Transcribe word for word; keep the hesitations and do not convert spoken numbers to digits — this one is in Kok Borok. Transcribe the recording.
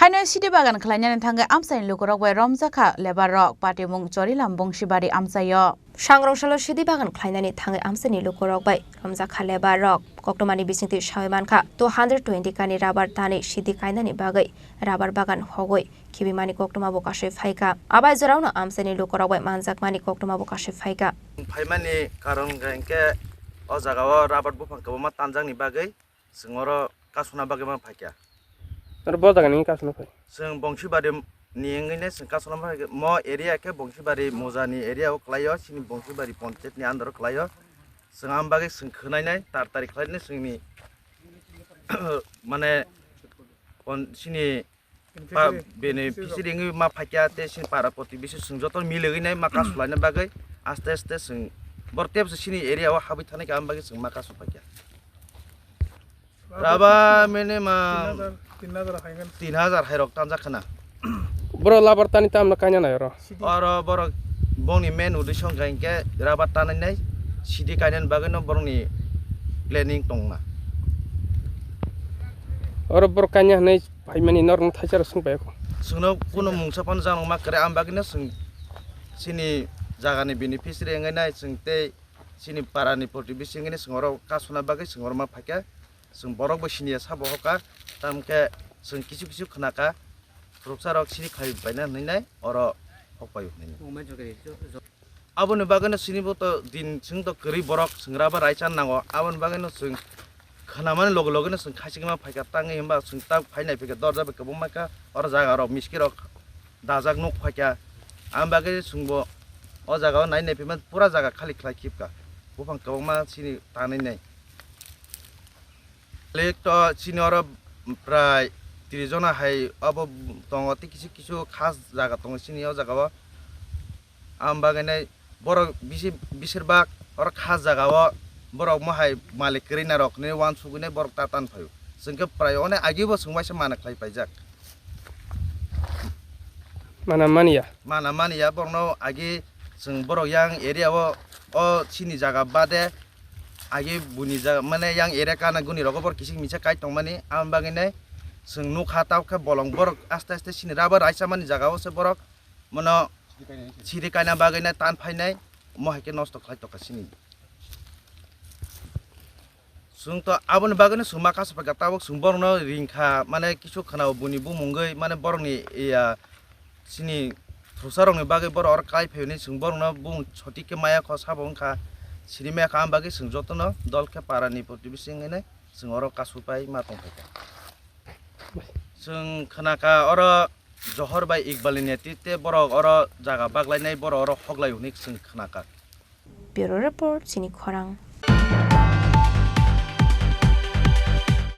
Haino sidi bagan khlainani thangwi amchaini lukurok bai romjakha labour rok, patimung Chorilam Bongsibari amchaio. Sangrong salo sidi bagan khlainani thangwi amchaini lukurok bai romjakha labour rok. Koktwmani bisingtwi sawi mankha, two hundred twenty kani rubber tanwi sidi kainani bagwi rubber bagan hogwi khibimani koktwma bo kasui phaikha. Abai jorao no amchaini lukurok bai manjakmani koktwma bo kasui phaikha. Phaimani karon hwnkhe o jagao rubber buphang kwbangma tanjakni bagwi chwng oro kasuna bagwi ma phaikha. Oro bo jagani kasuna phai? Chwng Bongsibari ni wngwi nai chwng kasuna phai, mo area khe Bongsibari Moja ni area o kwlaio, chini Bongsibari ponchayat ni under o kwlaio. Chwng am bagwi chwng khwnainai, tar tari khlainai chwngni mane pon-, chini pa-, beneficiary wngwi ma phaikha tei chini para protibesi chwng joto miligwi nai ma kasulaina bagwi aste aste chwng borok tebsa chini area o habwi thanai kha, am bagwi chwng ma kasu phaikha. Rubber minimum tin hajar, tin hajar hai ngan. Tin hajar hai rok tanjak khna. Boro labar tani tamno kaina nai oro? Sidi. Oro borok bongni main uddesho hwnkha hinkhe rubber tanai nai, sidi kainani bagwi no borokni planning tongna. Oro borok kaina hinwi phaimani norokno thaisa rok swng pai kho. Chwngno kuno mungsa phano janokma kwrwi, am bagwino chwng chini jagani beneficiary wngwi nai chwng tei chini parani protibesi wngwi chwng oro kasuna bagwi chwng oro ma phaikha. Chwng borok bo siniya sabo hoka, tamkhe chwng kisu kisu khwnakha, khoroksa rok sini khai baina hinwi nai oro hokpaio hinwi. Aboni bagwino chini bo to din chwng to kwrwi borok chwng rubber raisa nango, aboni bagwino chwng khwnamani loge loge no chwng khaichigma phaikha, tangwi hwnba chwng ta phainai phaikha, dorja bai kwbangma kha, oro jaga rok miski rok dajak nuk phaikha, aboni bagwi chwngbo o jaga o nai nai phaima pura jaga khali khlai khibkha, buphang kwbangma chini tanwi nai. Lek to chini oro prai tris jona hai obo tongo, tei kisu kisu khas jaga tongo chini o jaga o. Am bagwi nai borok bisi-, bisir bak oro khas jaga o borok mohai malik kwrwi na rok hinwi uansugwi nai borok ta tan phaio. Chwng khe prai one agi bo chwng waisa mana khlai paijak. Mana manya. Mana manya borokno agi chwng borok yang area o, o chini jaga bade agi buni jaga mane yang area kana guni rogo borok kisik misa kai tongmani, am bagwi nai chwng nukha tabukhe bolong borok aste aste chini rubber raisa mani jaga o se borok mono siri kaina bagwi nai tan phainai, omo hai khe nosto khlai tongkha chini. Chwng to aboni bagwino chwng ma kasu phaikha, tabuk chwng borokno ringkha, mane kisu khwnao buini bumungwi, mane borokni iya chini thursa rokni bagwi borok oro kai phaio hinwi chwng borokno bumung sotik khe maya kho sabo wngkha, sini maya kha, am bagwi chwng jotono dol khe parani protibesi wngwi nai chwng oro kasu pai ma tong phaikha. Chwng khwnakha oro Johor bai Iqbal ni netritwe borok oro jaga baglainai, borok oro hoklai hwnwi chwng khwnakha. Bureau Report, chini khorang.